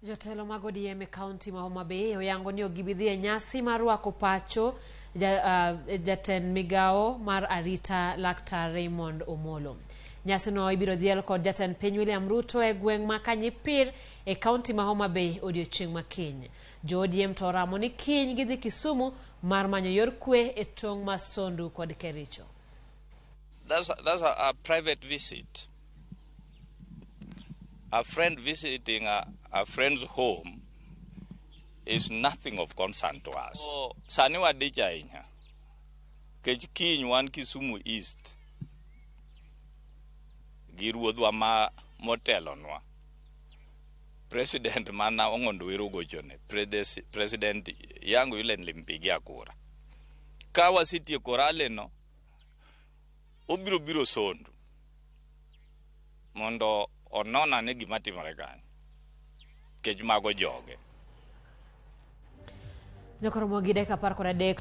Jotelo mag ODM e kaunti ma Homa Bay oyango ni ok gibi dhi e nyasi mar rwako pacho ja, jatend migawo mar arita Laktar Raymond Omolo. Nyasino ibiro dhial kod jatend piny William Ruto e gweng' ma Kanyipir e kaunti ma Homa Bay odiochieng' ma kiny. Jo ODM to oramo ni kiny gidhi Kisumu mar manyo yor kwe e tong' ma Sondu kod Kericho. That's a private visit. A friend visiting a friend's home is nothing of concern to us. So, sani wadich ahinya. Kech kiny wan Kisumu East gi ruodhwa ma motelonwa. President mana Ong'ondo Were ogochone, President yangu yule nilimpigia kura. Ka wasetieko rally no, obiro biro Sondu mondo onon ane gima timore kanyo nikech mago joge. Nyakoromo gi dakika 13.